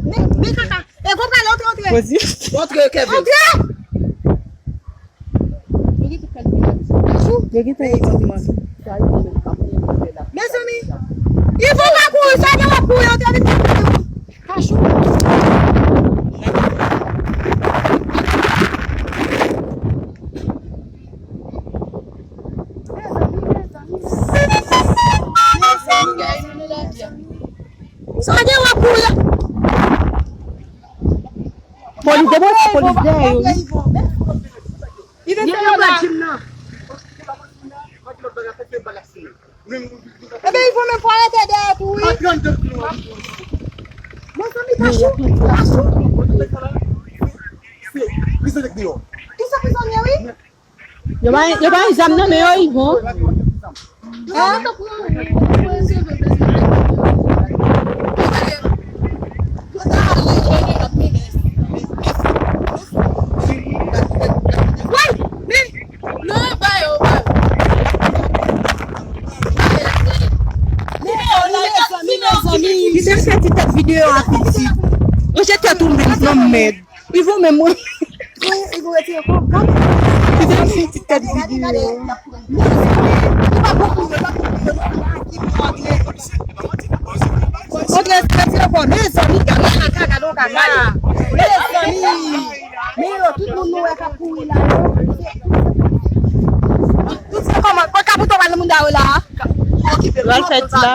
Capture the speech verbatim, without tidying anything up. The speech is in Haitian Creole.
Men, men kaka. E gon prale, antre, antre. Pozi. Antre, Kevin. Antre! Yo gentan Mezanmi, Ivo pa kouri, sa gen w ap kouri, antre vin. Kachou. Sa gen w ap kouri. Polis debranche, polis dèyè yo wi. Li vin fè yon blag. Ebyen, Ivo menm fò arete dèyè tou wi. Mezanmi, kachou, kachou. Ki sa prizonye wi? Yo bay, yo bay zam nan men yo, Ivo. Hein? Woy, men non, ba yo, ba yo. Mezanmi, mezanmi. Li te fè ti tèt videyo a piti. Yo jete tou menm, non, mèd. Ivo menm, wi. Ivo retire kò, gade. Li te fè ti tèt videyo. Antre, retire kò, mezanmi, gade yon kaka, gade yon kaka. Mezanmi. Men yo, tout moun nou wè k ap kouri la yo. Tout se kòman, kote Kabouto pral nan moun da yo la? Pral fè ti la.